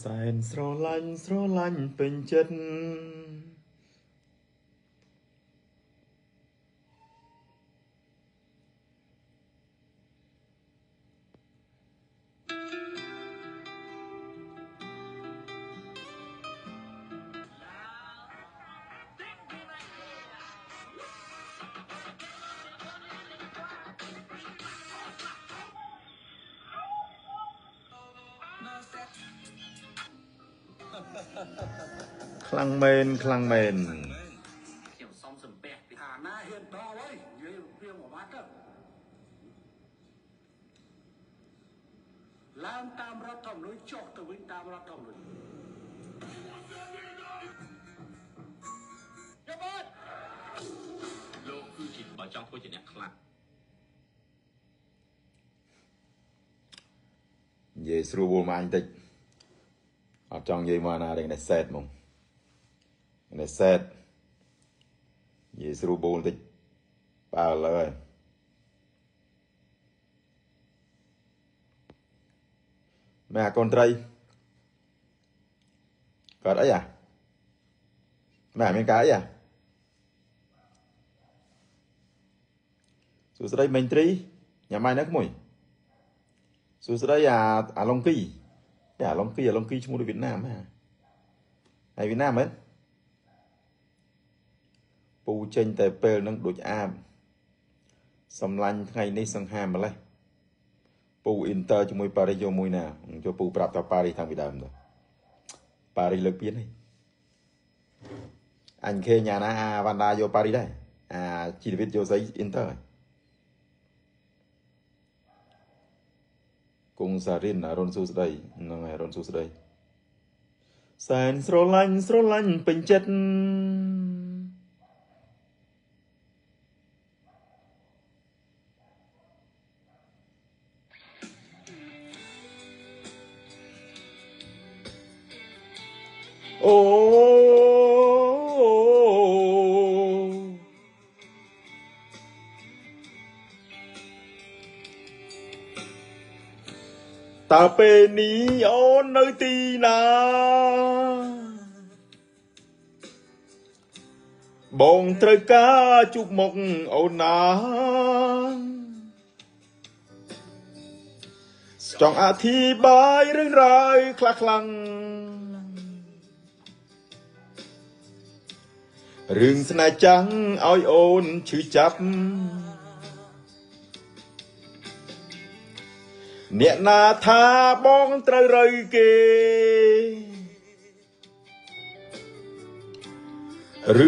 សែនស្រឡាញ់ស្រឡាញ់ពេញចិត្ត ខ្លាំងមែនខ្លាំងមែន ខ្ញុំសុំសំពះពី អាណាហ៊ានដល់ហើយនិយាយពីមួយម៉ាត់ទៅឡើងតាមរដ្ឋធម្មនុញ្ញចុះទៅវិញតាមរដ្ឋធម្មនុញ្ញ លោកគឺជាបើចង់ធ្វើជាអ្នកខ្លាំង និយាយស្រួលបួលមកអញតិចអត់ចង់និយាយមកណាទេនេះសែតហ្មងនេះសែតនិយាយស្រួលបួលតិចបើលើហើយម៉ែអាកូនត្រីកើតអីអាម៉ែមានកើតអីអាសួស្តីមេងត្រីញ៉ាំបាយនៅក្មួយ សួស្តីអាអាឡុងគីតែអាឡុងគីអាឡុងគីឈ្មោះដូចវៀតណាមហ่าហើយវៀតណាមមែនពូចេញតែពេលនឹងដូចអាបសំឡាញ់ថ្ងៃនេះសង្ហាម្លេះពូអ៊ីនទ័រជាមួយប៉ារីសយកមួយណាចូលពូប្រាប់ថាប៉ារីសតាំងពីដើមទៅប៉ារីសលើកពៀនហីអញគេញ៉ាណាអាវ៉ាន់ដាយកប៉ារីសដែរអាជីវិតយកស្អីអ៊ីនទ័រហើយគង់សារិនអរុនសួស្តីហ្នឹងហើយអរុនសួស្តីសែនស្រឡាញ់ស្រឡាញ់ពេញចិត្តអូតើពេលនេះអូននៅទីណាបងត្រូវការជួបមុខអូនណាចង់អធិប្បាយរឿងរ៉ាវខ្លះខ្លាំងរឿងស្នេហ៍ចាំងឲ្យអូនឈឺចាប់អ្នកណាថាបងត្រូវរើគេ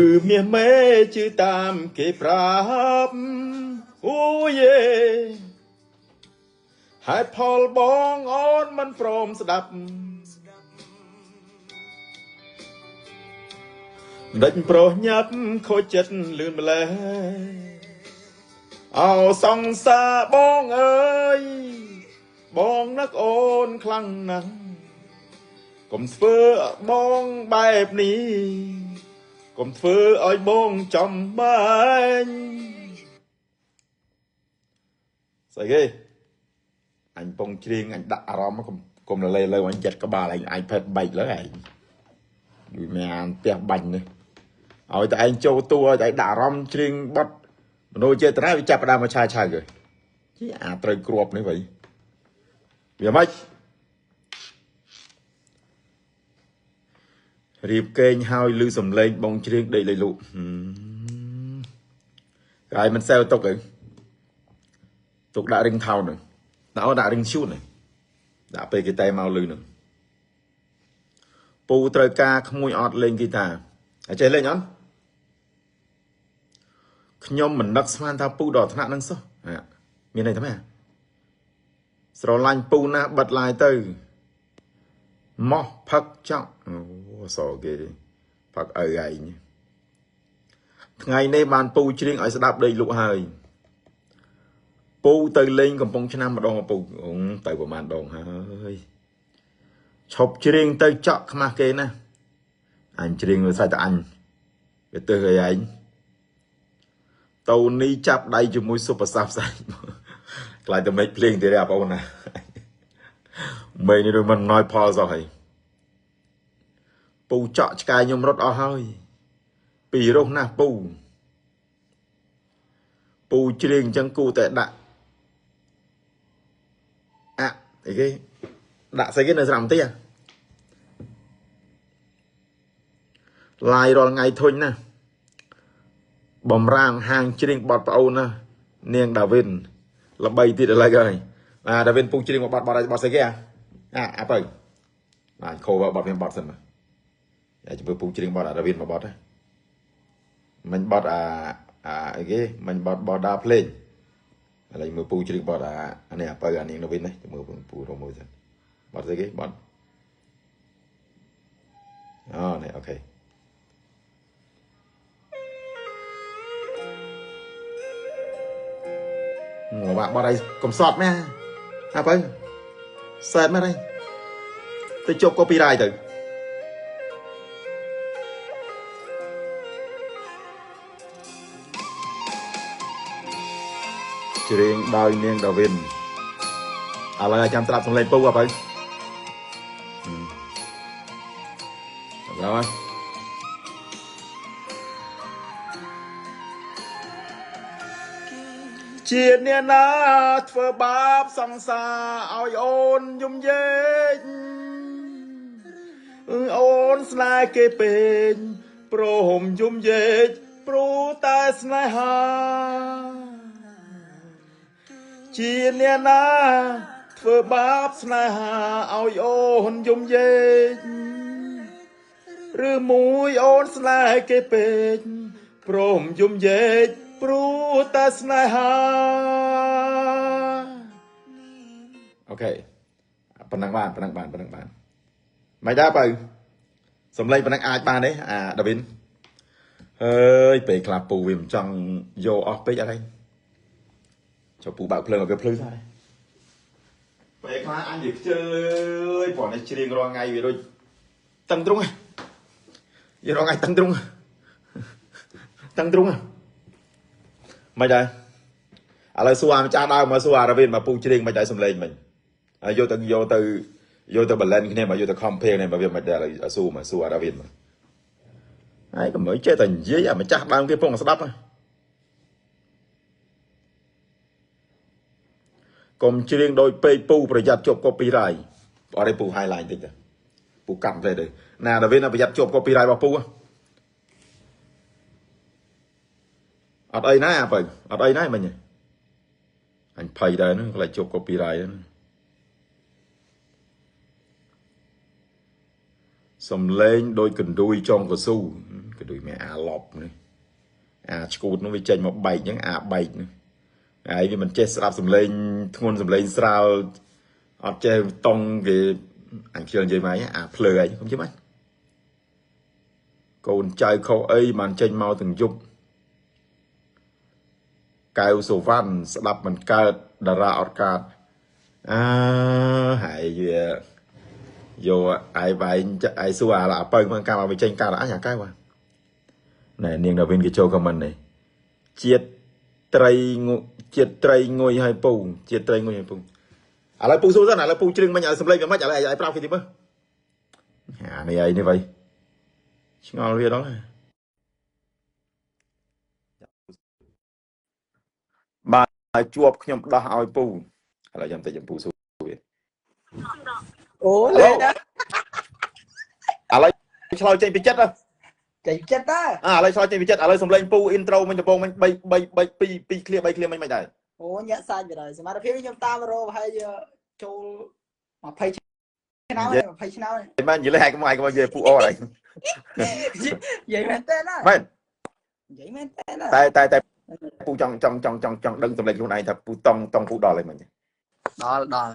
ឬមាសមេជឿតាមគេប្រាប់អូយេហើយផលបងអូនមិនព្រមស្ដាប់ដេញប្រុសញាប់ខូចចិត្តលឿនម្លេះអោសង្សារបងអើយបងនឹកអូនខ្លាំងណាស់កុំធ្វើបងបែបនេះកុំធ្វើឲ្យបងចំបាញ់ស្អីគេអញពងច្រៀងអញដាក់អារម្មណ៍កុំលលេលើអញចិត្តក្បាលឯង iPad បែកលើឯងដូចមែនផ្ទះបាញ់នេះឲ្យតែឯងចូលតួឲ្យតែដាក់អារម្មណ៍ច្រៀងបត់មនោចេតនាវាចាប់ផ្ដើមមកឆាយឆាយហើយជីអាត្រូវគ្រាប់នេះវិញវាម៉េចរៀបកេងហើយឮសំឡេងបងច្រៀងដេកលេលក់កាយមិនសែវទុកអីទុកដាក់រិងថោនហ្នឹងដាក់រិងឈូនហ្នឹងដាក់ពេលគេតែមកឮហ្នឹងពូត្រូវការក្មួយអត់លេងហ្គីតាហើយចេះលេងអត់ខ្ញុំមិននឹកស្មានថាពូដល់ថ្នាក់ហ្នឹងសោះមានន័យថាម៉េចស្រឡាញ់ពូណាបិទឡាយទៅមកផឹកចង់អូសគេផឹកឪឯងថ្ងៃនេះបានពូច្រៀងឲ្យស្ដាប់ដេកលក់ហើយពូទៅលេងកំពង់ឆ្នាំម្ដងពូទៅប្រហែលដងហើយឈប់ច្រៀងទៅចក់ខ្មាស់គេណាអញច្រៀងវាសាច់តែអញវាទើសអីឯងតូនីចាប់ដៃជាមួយសុបសាផ្សាយខ្លាចតែមេឃភ្លៀងទៀតទេបងប្អូនណាមេឃនេះដូចមិនណយផលសោះហើយ ពូចក់ឆ្កែខ្ញុំរត់អស់ហើយពីរោះណាស់ពូពូច្រៀងអញ្ចឹងគូតែដាក់អអីគេដាក់ស្អីគេនៅស្រាប់បន្តិចឡាយរាល់ថ្ងៃធុញណាស់បំរាងហាងច្រៀងបត់ប្អូនណានាងដាវិនល្បីទៀតឥឡូវហើយបាទដាវិនពូច្រៀងមកបត់បត់បត់ស្អីគេអាអាបើបាទខោបត់វាបត់សិនមកតែជឿពូច្រៀងបត់អាដាវិនមកបត់ហ៎មិញបត់អាអាអីគេមិញបត់បត់ដាភ្លេងឥឡូវមើលពូច្រៀងបត់អាអានេះអាបើអានាងដាវិននេះមើលពូរមមួយសិនបត់ស្អីគេបត់អូនេះអូខេងបត់អីកំសត់មែនអាបើសែតមែនអីទៅជប់ copyright ទៅច្រៀងដោយនាងដាវិនឥឡូវចាំស្ដាប់សំឡេងពូអើបើស្ដាប់ហើយជាអ្នកណាធ្វើបាបសង្សារឲ្យអូនយំយែកអូនស្នេហ៍គេពេកព្រមយំយែកព្រោះតែស្នេហាជាអ្នកណាធ្វើបាបស្នេហាឲ្យអូនយំយែកឬមួយអូនស្នេហ៍គេពេកព្រមយំយែកព្រោះតែស្នេហាអូខេប៉ុណ្ណឹងបានប៉ុណ្ណឹងបានប៉ុណ្ណឹងបានមិនដែរបើសំឡេងប៉ុណ្ណឹងអាចបានទេអាដាវិនអើយពេលខ្លះពូវាមិនចង់យកអស់ពេកអត់ទេចុះពូបើកភ្លើងឲ្យវាភ្លឺស្អាតពេលខ្លះអញវាខ្ជិលអើយព្រោះនេះច្រៀងរាល់ថ្ងៃវាដូចតឹងទ្រុងយរាល់ថ្ងៃតឹងទ្រុងតឹងទ្រុងមិនដែរឥឡូវសួរអាម្ចាស់ដើមមកសួរអារ៉ាវិនមកពូច្រៀងមិនដែរសំឡេងមិញហើយយកទៅយកទៅយកទៅ balance គ្នាមកយកទៅ compare គ្នាមកវាមិនដែរសួរមកសួរអារ៉ាវិនមកហើយកុំឲ្យចេះតែនិយាយអាម្ចាស់ដើមគេពងស្ដាប់កុំច្រៀងដោយពេកពូប្រយ័ត្នជាប់ copyright អត់ទេពូ highlight តិចទៅពូកាត់ទៅណាដាវិនប្រយ័ត្នជាប់ copyright របស់ពូអត់អីណាអាបើអត់អីណាមិញអញភ័យដែរហ្នឹងខ្លាចជាប់ copyright ហ្នឹងសំឡេងដោយកណ្ដួយចងកស៊ូកណ្ដួយមែអាឡប់នេះអាឆ្កួតនោះវាចេញមកបែកអញ្ចឹងអាបែកនេះហើយវាមិនចេះស្ដាប់សំឡេងធ្ងន់សំឡេងស្រាលអត់ចេះតង់គេអញខ្ជិលនិយាយមកអាភ្លើឯងកុំជិះមកកូនចៅខុសអីបានចេញមកទាំងយប់កៅសុវណ្ណស្ដាប់មិនកើតតារាអត់កើតអើហើយវាយកឯបែងឯសួរអាពៅមកកាលឲ្យចេញកើតអញអាកៅណែនាងដាវិនគេចូលខមមិននេះជាតិត្រីជាតិត្រីងុយឲ្យពូជាតិត្រីងុយឲ្យពូឥឡូវពូសួរសិនឥឡូវពូជ្រឹងមិញឲ្យសំឡេងវាមិនឥឡូវឲ្យប្រាប់គេទីមើលអានេះអីនេះវ៉ៃឆ្ងល់វាដល់បាទជួបខ្ញុំដោះឲ្យពូឥឡូវខ្ញុំតិចខ្ញុំពូសួរវាអូលេណា ឥឡូវឆ្លើយចេញពីចិត្ត ចេញចិត្តតើ ឥឡូវឆ្លើយចេញពីចិត្តឥឡូវសំឡេងពូ intro មិញដំបូងមិញ3 3 3 2 2 clear 3 clear មិញមិនដែរ អូញាក់សាច់បណ្ដោយសមត្ថភាពខ្ញុំតាមរកប្រហែលចូល20ឆ្នាំហើយ20ឆ្នាំ ហើយមែននិយាយហើយកុំឲ្យកុំនិយាយពូអរហើយ និយាយមែនទេណា មែន និយាយមែនទេណា តែតែតែពូចង់ចង់ចង់ចង់ចង់ដឹងសម្លេងខ្លួនឯងថាពូតង់តង់ពូដល់ហើយមិញ ដល់ដល់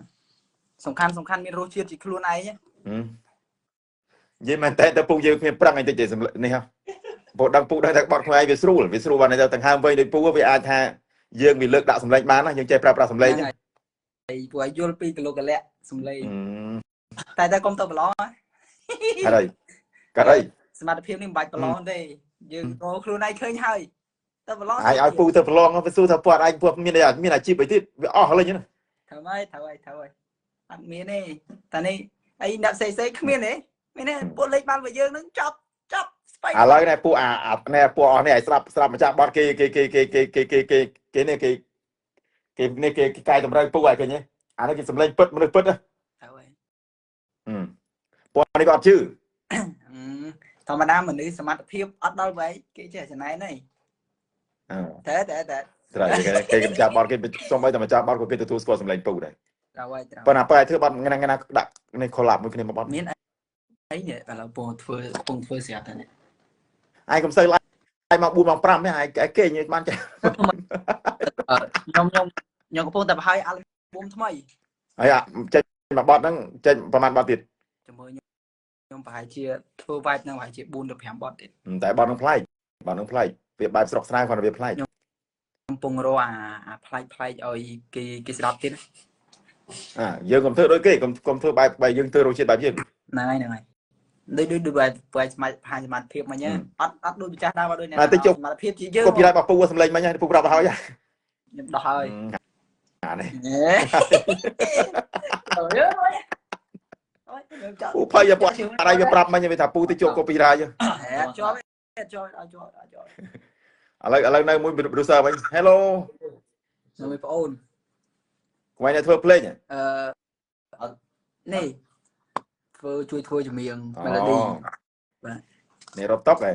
សំខាន់សំខាន់មានរសជាតិជាខ្លួនឯង និយាយមែនតែទៅពូយើងគ្នាប្រឹងអីតិចទេសម្លេងនេះហ៎ពូដឹងពូដឹងថាបត់ខ្លួនឯងវាស្រួលវាស្រួលបានទៅទាំងហើមវិញដូចពូវាអាចថាយើងវាលើកដាក់សម្លេងបានណាយើងចេះប្រើប្រាស់សម្លេង ហើយពូឲ្យយល់ពីកលកលៈសម្លេងតែតែកុំទៅប្រឡង ហើយកាត់អី សមត្ថភាពនេះមិនបាច់ប្រឡងទេយើងរកខ្លួនឯងឃើញហើយទៅប្រឡង ហើយឲ្យពូទៅប្រឡងទៅសួរថាពូអត់ឯងពូមានមានអាជីពអីទៀតវាអស់លេងណា ត្រូវហើយត្រូវហើយត្រូវហើយអត់មានទេតែនេះអីអ្នកផ្សេងផ្សេងគ្មានទេ មានទេពួកលេខបាល់របស់យើងនឹងចប់ចប់ស្បៃ ឥឡូវនេះពួកអានេះពួកអស់នេះឲ្យស្រាប់ម្ចាស់បត់គេគេគេគេគេគេគេគេគេនេះគេគេនេះគេកែតម្រូវពូឲ្យឃើញទេអានេះគេសំលេងពិតមនុស្សពិតហ៎ ហើយ ពួកនេះក៏អត់ជឿ ធម្មតាមនុស្សសមត្ថភាពអត់ដល់វ័យគេចេះចំណែនហ្នឹងតែតែតែ ត្រូវគេគេម្ចាស់បត់គេសូម្បីតែម្ចាស់បត់ក៏គេទទួលស្គាល់សម្លេងពូដែរ ត្រូវហើយត្រូវ ប៉ុន្តែបើឲ្យធ្វើបត់ថ្ងៃណាដាក់នេះ collab មួយគ្នាមកបត់ មានអីនេះឥឡូវពងធ្វើកំពុងធ្វើស្រាប់តែនេះ ឯងកុំសូវឡាយមក4ម៉ោង5នេះឯងគេងបានចា ខ្ញុំខ្ញុំខ្ញុំកំពុងតែប្រហើយអាល់ប៊ុមថ្មី ហើយចេញមកបត់ហ្នឹងចេញប្រហែលបត់ទៀត ជាមួយខ្ញុំប្រហែលជាធ្វើ vibe ហ្នឹងប្រហែលជា4ទៅ5បត់ទៀត តែបត់ហ្នឹងប្លែកបត់ហ្នឹងប្លែកវាបែបស្រុកស្រែគាត់វាប្លែក ខ្ញុំកំពុងរកអាប្លែកប្លែកឲ្យគេគេស្ដាប់ទៀត អាយើងកុំធ្វើដូចគេកុំធ្វើបែបបែបយើងធ្វើរសជាតិបែបយើង ហ្នឹងហើយហ្នឹងហើយដូចដូចដូចបែបបែបសមត្ថផានសមត្ថភាពមិញអត់អត់ដូចម្ចាស់ដើមអត់ដូចអ្នកសមត្ថភាពជាយើង កុំពីរ៉ៃបពូសំលេងមិញពូប្រាប់ទៅហើយ ខ្ញុំដោះហើយ អានេះ អើយ ពូភ័យពួកអរៃវាប្រាប់មិញវាថាពូទៅជួបកូពីរ៉ៃ អត់ជាប់អត់ជាប់អត់ជាប់អត់ជាប់ ឥឡូវនៅមួយ producer វិញ Hello នៅមួយប្អូន ក្មួយអ្នកធ្វើភ្លេង អឺនេះធ្វើជួយធ្វើចម្រៀង melody បាទ នេះរត់តុកហ៎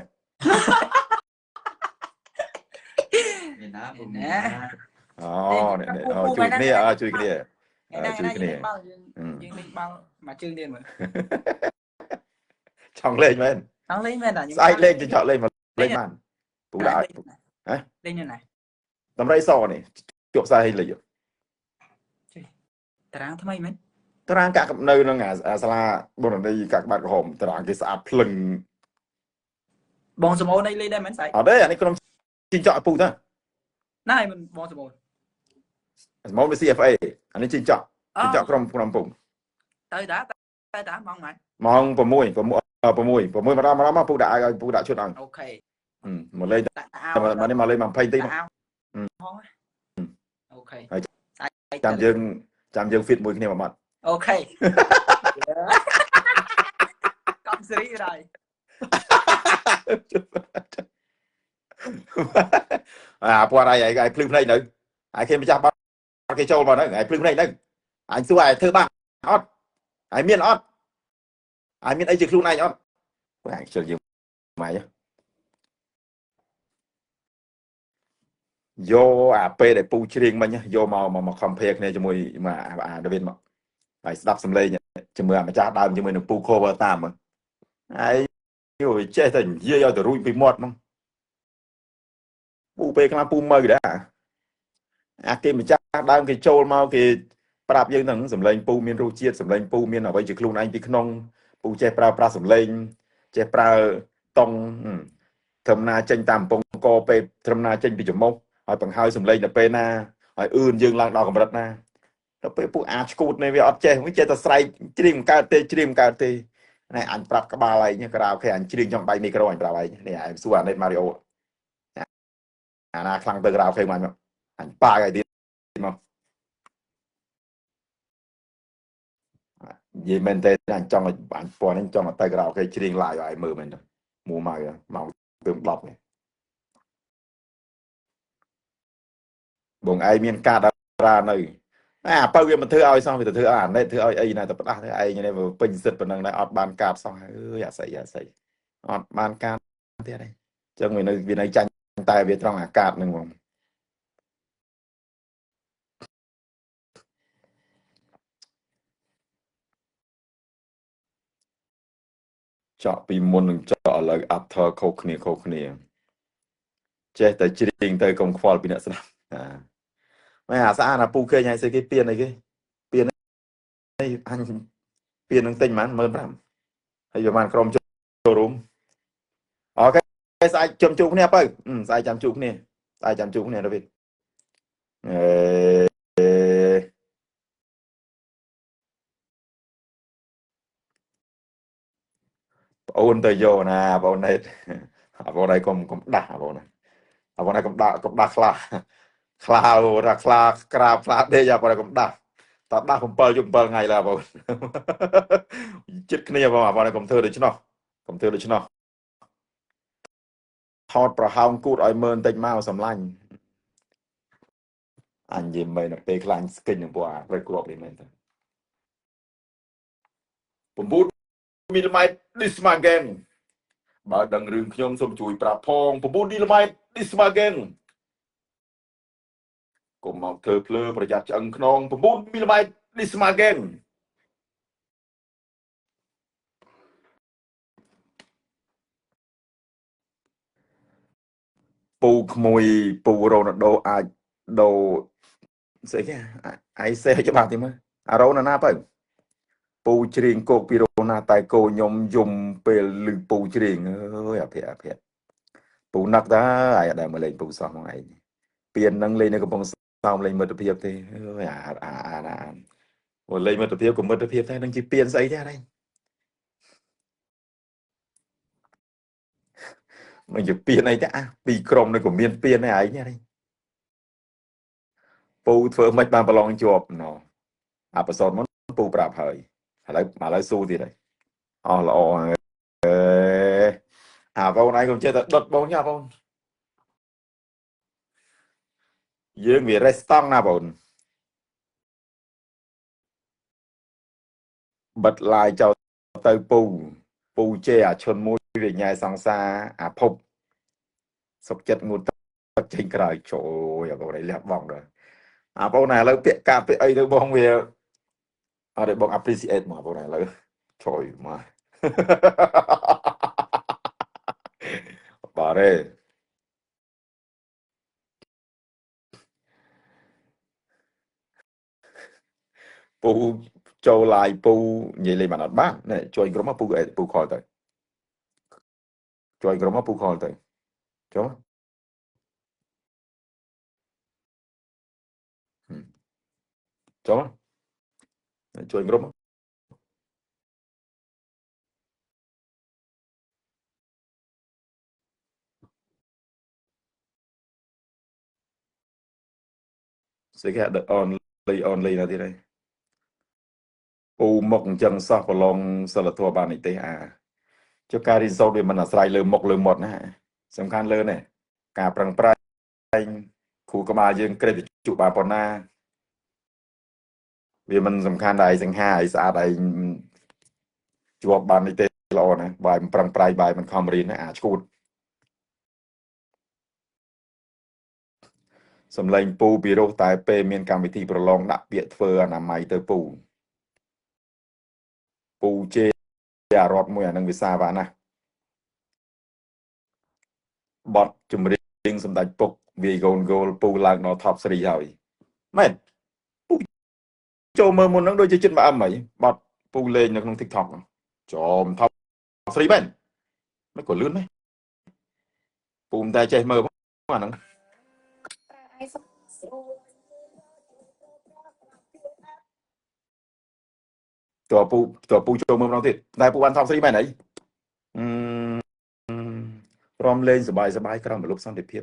មានណាពូ ណា អូនេះជួយគ្នាជួយគ្នាជួយគ្នា យើងលេងបាល់មួយជើងទៀតមើល ចង់លេងមែន ចង់លេងមែនតា ស្អែកលេងចង់លេងមកលេងបានពូដាក់ហ៎ លេងនៅណា តម្រៃសនេះជួបផ្សារហេលិច តារាងថ្មីមែន តារាងកាក់នៅនឹងអាសាលាបុរនីកាក់បាត់ក្រហមតារាងគេស្អាតភ្លឹង បងសមអូនអីលេងដែរមែនស្អែក អត់ទេអានេះក្រុមជីងចក់ពូតា ណាហើយមិនបងសមអូន សមអូនវា CFA អានេះជីងចក់ជីងចក់ក្រុមក្រុមពូ ទៅតាទៅតាម៉ោងម៉េច ម៉ោង6 6 6 6មកដល់មកពូដាក់ឲ្យពូដាក់ឈុតឲ្យ អូខេ មកលេងមកនេះមកលេង20តិចមក អូខេ ចាំយើង fit មួយគ្នាមួយបាត់ អូខេកំសេរីរ៉ៃ អាពួកអីឯងភ្លឺភ្នែកនៅឯគេម្ចាស់បាត់គេចូលមកនៅឯភ្លឺភ្នែកនៅអញសួរឯងធ្វើបានអត់ឯងមានអត់ឯងមានអីជាខ្លួនឯងអត់ឯងខ្ជិលយើងម៉េចយកអាពេលដែលពូច្រៀងមិញយកមកមក compare គ្នាជាមួយមកអាដាវីតមកហើយស្ដាប់សំឡេងជាមួយអាម្ចាស់ដើមជាមួយនឹងពូ cover តាមហើយយចេះតែនិយាយឲ្យទៅរួចពីមាត់ហ្មងពូពេលខ្លះពូមើលដែរអាគេម្ចាស់ដើមគេចូលមកគេប្រាប់យើងហ្នឹងសំឡេងពូមានរសជាតិសំឡេងពូមានអ្វីជាខ្លួនឯងពីក្នុងពូចេះប្រើប្រាស់សំឡេងចេះប្រើតង់ត្រឹមណាចេញតាមកំពង់កពេលត្រឹមណាចេញពីច្រមុះហើយបង្ហើយសំឡេងដល់ពេលណាហើយអឿនយើងឡើងដល់កម្រិតណាដល់ពេលពួកអាឈួតនេះវាអត់ចេះវាចេះតែស្រែកច្រៀងមិនកើតទេច្រៀងមិនកើតទេនេះអញប្រាប់ក្បាលឯងក្រៅគេអញច្រៀងចង់បាយមីក្រូអញប្រាប់ឯងនេះឯងសួរអានេះម៉ារីអូអាណាខ្លាំងទៅក្រៅគេមកអញប៉ាឲ្យទៀតមកនិយាយមែនទេអញចង់ឲ្យអញពណ៌នេះចង់ឲ្យទៅក្រៅគេច្រៀងឡាយឲ្យមើលមែនទេមួមកមកទើប10នេះបងឯងមានការតារានៅអាបើវាមិនធ្វើឲ្យសោះវាទៅធ្វើឲ្យអានេះធ្វើឲ្យអីណាទៅផ្ដាស់ទៅឯងនេះពេញសិទ្ធប៉ុណ្ណឹងដែរអត់បានកាតសោះអើយអាស័យអាស័យអត់បានកាតទៀតទេអញ្ចឹងវានៅចាញ់តែវាត្រង់អាកាតហ្នឹងហ្មងចក់ពីមុននឹងចក់ឥឡូវ after ខុសគ្នាខុសគ្នាចេះតែច្រៀងទៅកុំខ្វល់ពីអ្នកស្ដាប់ម៉ែអាស្អាតអាពូគេញ៉ៃស្អីគេពៀនអីគេពៀនអីអញពៀននឹងទិញប៉ុន្មាន15000ហើយប្រហែលក្រុមចូលរួមអូខេស្អែកជុំជួបគ្នាបើស្អែកចាំជួបគ្នាស្អែកចាំជួបគ្នាដាវីតអេប្អូនទៅយកណាប្អូននេះប្អូនឯងកុំដាស់ប្អូនណាប្អូនឯងកុំដាក់កុំដាស់ខ្លះខ្លាថាខ្លាក្រាបខ្លាដេកប្អូនកុំដាស់ត តដាស់7យប់7ថ្ងៃឡើយបងចិត្តគ្នាបងបងកុំធ្វើដូច្នោះកុំធ្វើដូច្នោះថតប្រហោងគូតឲ្យមើលបន្តិចមកសម្លាញ់អញនិយាយមែនដល់ពេលខ្លាញ់ស្គិញនឹងពួកអាត្រូវគ្រាប់នេះមែនតើ9មីលីម៉ែត្រ this my gang បើដឹងរឿងខ្ញុំសូមជួយប្រាប់ផង9មីលីម៉ែត្រ this my gang កុំមកធ្វើភ្លើប្រយ័ត្នឆ្អឹងខ្នង9មីលីម៉ែត្រ this my gang ពូក្មួយពូរ៉ូណាល់ដូអាចដូស្អីគេអាយសេច្បាស់ទីមើលអារ៉ូណាណាបើពូច្រៀងគោកពីរ៉ូណាតែគោខ្ញុំយំពេលឮពូច្រៀងអើយអាភៈអាភៈពូនឹកតើអាយអត់ដែលមកលេងពូសោះមកឯងពៀននឹងលេងនៅកំពង់សោមលេងមិត្តភាពទេអើយអាអាអាអាលេងមិត្តភាពក៏មិត្តភាពដែរនឹងជាពៀនស្អីទេអានេះនឹងជាពៀនអីទេអាពីរក្រុមនេះក៏មានពៀនដែរឯងនេះពូធ្វើមិនបានប្រឡងជាប់ណអាប្រសតមុនពូប្រាប់ហើយឥឡូវស៊ូទៀតហើយអស់ល្អហើយអាបងឯងកុំចេះតែដុតបងញ៉ាបងយើងវារេស្តង់ណាបងបិទឡាយចោលទៅពូពូជេអាឈុនមួយវាញ៉ែសង្សារអាភពសុកចិត្តងូតទឹកចេញក្រៅចូលអាបងឯងលះបងដល់អាបងណាឥឡូវពាក្យកាពាក្យអីទៅបងវាអត់ទេបង appreciate មកបងណាឥឡូវជួយមកបាទទេពូចូល live ពូនិយាយលេងបានអត់បាននេះជួយក្រុមមកពូពូខលទៅជួយក្រុមមកពូខលទៅចូលចូលជួយក្រុមស្អីគេ only only ណាទៀតហើយពូមកអញ្ចឹងសោះប្រឡងសិលធម៌បាននេះទេអាចុះការ result វាមិនអាស្រ័យលើមុខលើមាត់ណាសំខាន់លើនេះការប្រឹងប្រែងគ្រូក្បាលយើងក្រេបវិជុបានប៉ុណ្ណាវាមិនសំខាន់ដល់ឯងសង្ហាឯងស្អាតឯងជាប់បាននេះទេល្អណាបាយមិនប្រឹងប្រែងបាយមិនខំរៀនណាអាឈួតសំឡេងពូពីរោះតែពេលមានកម្មវិធីប្រឡងដាក់ពាក្យធ្វើអនាម័យទៅពូពូជេអារត់មួយអានឹងវិសាវ៉ាណាបត់ចម្រៀងសម្ដេចពុកវាយកូនគោលពូឡើងដល់ top 3ហើយមែនពូចូលមើលមុនហ្នឹងដូចជាចិត្តមកអឹមហីបត់ពូលេងនៅក្នុង TikTok ចំ top 3មែនមិនក៏លឿនមែនពូមិនតែចេះមើលអាហ្នឹងតើពូតើពូចូលមើលម្ដងទៀតតែពូបាន top 3មែនអីរំលេងសបាយសបាយក្រោមរលុបសន្តិភាព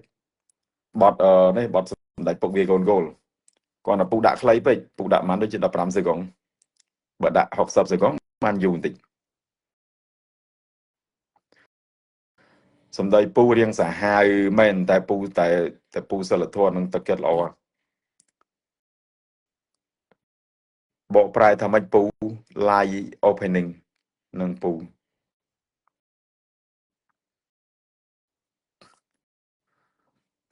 បត់នេះបត់សម្ដេចពុកវាកូនគោលគាត់តែពូដាក់ខ្លីពេកពូដាក់បានដូចជា15សេកុងបើដាក់60សេកុងបានយូរបន្តិចសម្ដីពូរៀងសាហាវមែនតែពូតែតែពូសិលធម៌នឹងទឹកចិត្តល្អបកប្រែថាម៉េចពូ live opening នឹងពូ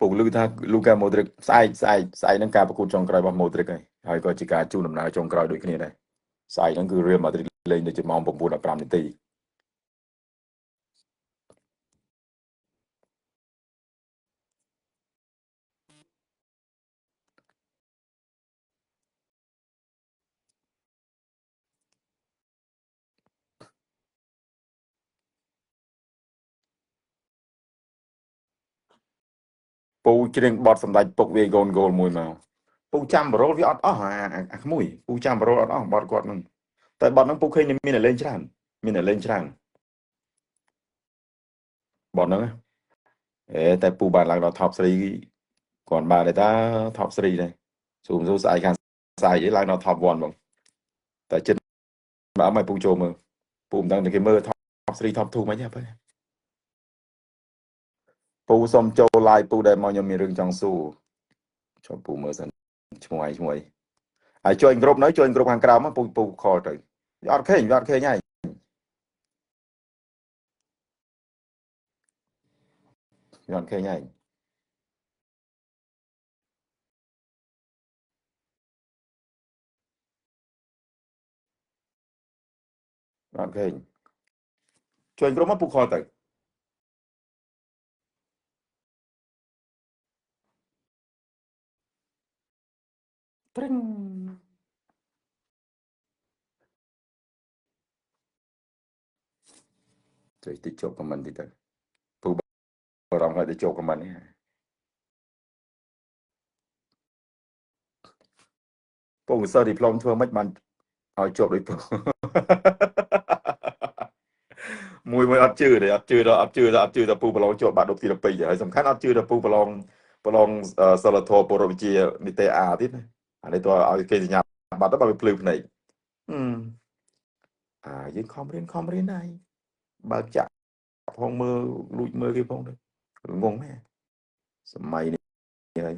ពូឮថាលូកាម៉ូទ្រិកស្អែកស្អែកស្អែកនឹងការប្រកួតចុងក្រោយរបស់ម៉ូទ្រិកហើយហើយក៏ជាការជូនដំណើរចុងក្រោយដូចគ្នាដែរស្អែកហ្នឹងគឺ Real Madrid លេងទៅជាម៉ោង9:15នាទីពូច្រៀងបត់សម្ដេចពុកវាយកូនគោលមួយមកពូចាំបរោលវាអត់អស់អាក្មួយពូចាំបរោលអត់អស់បត់គាត់ហ្នឹងតែបត់ហ្នឹងពូឃើញមានអ្នកលេងច្រើនមានអ្នកលេងច្រើនបត់ហ្នឹងអេតែពូបានឡើងដល់ top 3គាត់បានទេតា top 3ដែរស៊ូមស៊ូស្អែកខាងស្អែកឯងឡើងដល់ top 1បង តែចិត្តបើអមឲ្យពូចូលមើលពូមិនដឹងតែគេមើល top 3 top 2មិនទេបើពូសុំចូល live ពូដែលមកខ្ញុំមានរឿងចង់សួរចូលពូមើលសិនឈ្មោះអីឈ្មោះអីហើយជួយគ្រប់នៅជួយគ្រប់ខាងក្រោមពូពូខលទៅវាអត់ឃើញវាអត់ឃើញហើយវាអត់ឃើញហើយអត់ឃើញជួយក្រុមមកពូខលទៅត្រឹងជួយតិចជាប់ខមមិនតិចទៅពូបារម្ភឲ្យទៅជាប់ខមមិននេះពូសិស្សឌីប្លុមធ្វើមិនបានឲ្យជាប់ដូចពូមួយមួយអត់ជឿទេអត់ជឿដល់អត់ជឿដល់អត់ជឿដល់ពូប្រឡងជាប់បាក់ដប់ទី12ហើយសំខាន់អត់ជឿដល់ពូប្រឡងប្រឡងសិលធម៌ពលរដ្ឋវិទ្យានីតិ A ទៀតណាអានេះតើឲ្យគេសញ្ញាបាត់ទៅបើវាភ្លឺភ្នែកអាយើងខំរៀនខំរៀនហើយបើកចាក់ផងមើលលួចមើលគេផងទៅងងមែនសម័យនេះហើយ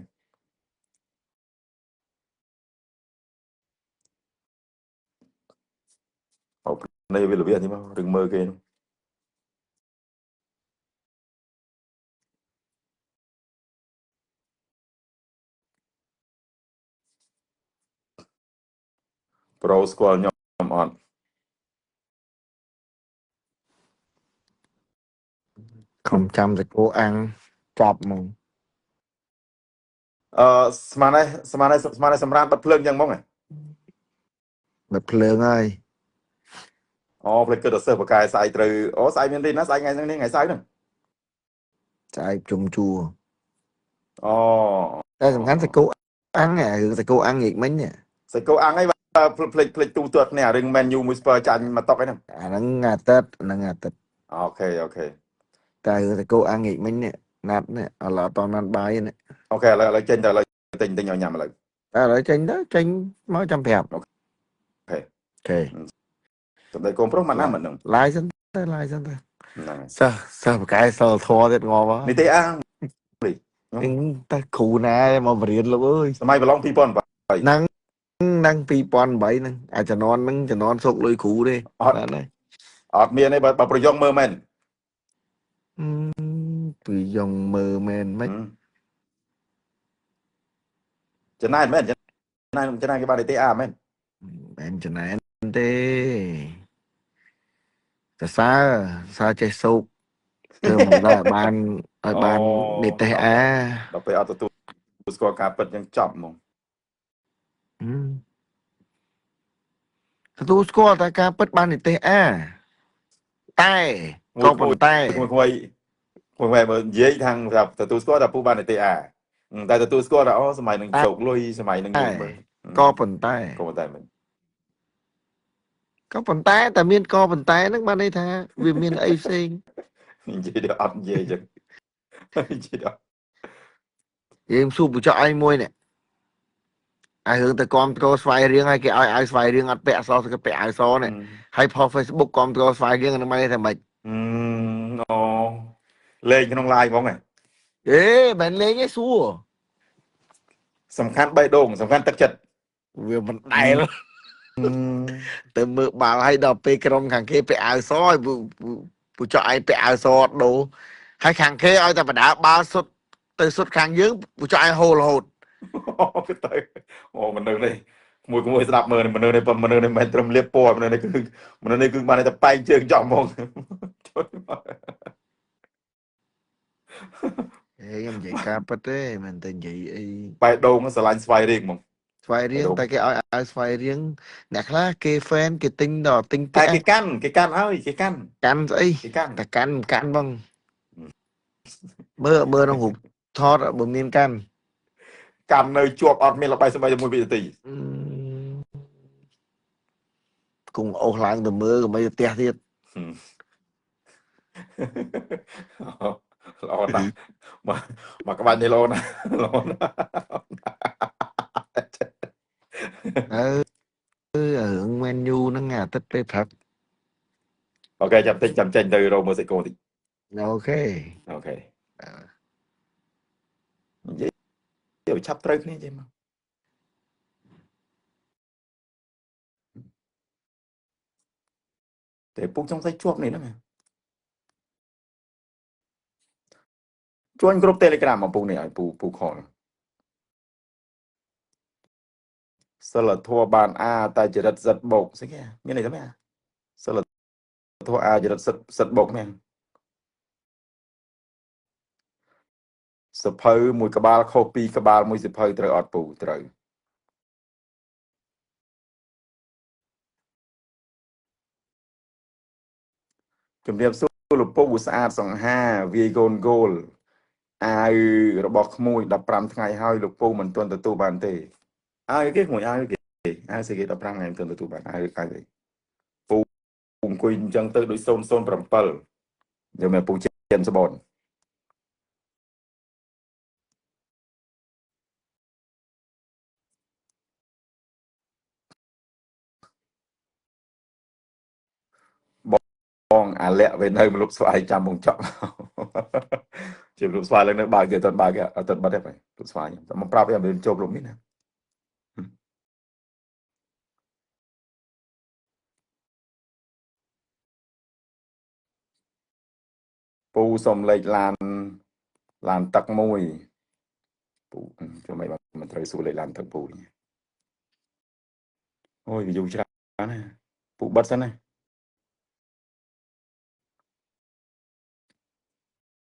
អោភ្នែកវាលវានេះមករឿងមើលគេនោះប្រូស្គាល់ខ្ញុំអត់ ខំចាំតកោអាំងចាប់ហ្មង អឺស្មាននេះស្មាននេះស្មាននេះសម្រាប់បិទភ្លើងយ៉ាងហ្មង បិទភ្លើងហើយ អូផ្លេចគិតដល់សិស្សបកែស្អែកត្រូវអូស្អែកមានរៀនណាស្អែកថ្ងៃហ្នឹងនេះថ្ងៃសៅរ៍ហ្នឹង ស្អែកជុំជួ អូ តែសំខាន់សកោអាំងរឿងសកោអាំងងាកមិញនេះ សកោអាំងអីភ្លេចភ្លេចទូទាត់គ្នារឿង Man U មួយ Spurs ចាញ់មកតុកអីហ្នឹង អាហ្នឹងអាទិត្យហ្នឹងអាទិត្យ OK OK តែរឿងសកោអាំងងាកមិញនេះណាត់នេះឥឡូវអត់តណាត់បាយនេះ OK ឥឡូវឥឡូវចេញទៅឥឡូវទិញទិញឲ្យញ៉ាំឥឡូវ ឥឡូវចេញទៅចេញមកចាំប្រាប់ OK OK សម្ដីកូនប្រុសមកណាមិនហ្នឹង ឡាយសិនទៅឡាយសិនទៅ ហ្នឹងហើយ សិស្សសិស្សបកែសិលធម៌ទៀតងាប់ហ៎ នីតិអា តែគ្រូណាមកបរៀនលោកអើយ សម័យប្រឡង2008 ហ្នឹងហ្នឹង2008ហ្នឹងអាចជំនាន់ហ្នឹងជំនាន់សុកលុយគ្រូទេ អត់អត់មានទេបើប្រយងមើលមែន ប្រយងមើលមែនមិន ចំណែនមែនចំណែនចំណែនគេបាននីតិអាមែន មែនចំណែនទេសរសើរសើចេះសោកធ្វើមិនដែរបានឲ្យបាននិទេសអា ដល់ពេលអត់ទទួលស្គាល់ការពិតយ៉ាងចប់ហ្មង ទទួលស្គាល់តែការពិតបាននិទេសអាតែក៏ប៉ុន្តែ មួយមួយមួយមើលនិយាយខាងថាទទួលស្គាល់តែពូបាននិទេសអាតែទទួលស្គាល់ថាអូសម័យនឹងជោគលុយសម័យនឹងមើល ក៏ប៉ុន្តែ ក៏ប៉ុន្តែមិន ក៏ប៉ុន្តែតែមានក៏ប៉ុន្តែហ្នឹងបានន័យថាវាមានអីផ្សេង និយាយដល់អត់និយាយចឹងនិយាយដល់ យើងសួរពូចកឯងមួយនេះអារឿងទៅគ្រប់គ្រងស្វ័យរៀងឲ្យគេឲ្យឲ្យស្វ័យរៀងអត់ពាក់អសគេពាក់អាវសនេះហើយផុស Facebook គ្រប់គ្រងស្វ័យរៀងហ្នឹងមិនថាម៉េច អូលេងក្នុង live ហ្មងហ៎ អេមិនលេងទេសួរ សំខាន់បេះដូងសំខាន់ទឹកចិត្ត វាមិនដែលទៅមើលបាល់ឲ្យដល់ពេលក្រុមខាងគេពាក់អាវសឲ្យពូចកឯងពាក់អាវសអត់ដូរហើយខាងគេឲ្យតែបដាបាល់សុទ្ធទៅសុទ្ធខាងយើងពូចកឯងហូររហូត ទៅអូមនុស្សនេះមួយមួយស្ដាប់មើលមនុស្សនេះមនុស្សនេះមិនត្រឹមលៀបពណ៌មនុស្សនេះគឺមនុស្សនេះគឺបានតែបែងជើងចំហ្មងជួយមក ហេខ្ញុំនិយាយការពិតទេមិនតែនិយាយអី បែកដូងស្រឡាញ់ស្វាយរៀងហ្មង ស្វាយរៀងតែគេឲ្យឲ្យស្វាយរៀងអ្នកខ្លះគេ fan គេទិញដល់ទិញ តែគេកាន់គេកាន់ហើយគេកាន់ កាន់ស្អី គេកាន់ តែកាន់មិនកាន់បងមើលមើលក្នុងរូបថតបើមានកាន់ កាន់នៅជាប់អត់មានលបាយសបាយជាមួយវិនាទី គង់អូសឡើងទៅមើលកុំឲ្យផ្ទះទៀត ល្អណាស់មកក្បាច់នេះល្អណាស់ល្អណាស់ អឺរឿង Man U ហ្នឹងអាទិត្យពេលព្រឹក។ OK ចាំតិចចាំចេញទៅរកមើលសាច់គោតិច។ OK។ OK និយាយឲ្យឆាប់ត្រូវគ្នាចេះមកតែពុកចង់ស្អីជាប់នេះហ្នឹងជួញគ្រប់ Telegram មកពូនេះឲ្យពូពូខលសិលធម៌បានអាតែចរិតសិតបោកស្អីគេមានន័យថាម៉េចសិលធម៌អាចរិតសិតសិតបោកមែនសភៅមួយក្បាលខុសពីរក្បាលមួយសភៅត្រូវអត់ពូត្រូវជំរាបសួរលោកពូស្អាតសង្ហាវាយកូនគោលអាវរបស់ក្មួយ15ថ្ងៃហើយលោកពូមិនទាន់ទទួលបានទេអាវគេក្មួយអាវគេអាវស្អីគេ15ថ្ងៃមិនទាន់ទទួលបានអាវអាវគេពូអង្គុយអញ្ចឹងទៅដូច007យកមកពូជិនសបនបងអាលាក់វានៅមលុបស្វាយចាំបងចក់ជាមលុបស្វាយឡើងនៅបើកទៀតអត់បើកអត់បិទទេបែលុបស្វាយតែមកប្រាប់វាមិនចូលលុបនេះណាពូសុំលេខឡានឡានទឹកមួយពូចូលមិនមិនត្រូវសួរលេខឡានទឹកពូអូយវាយូរច្រើនណាពូបិទសិនណា។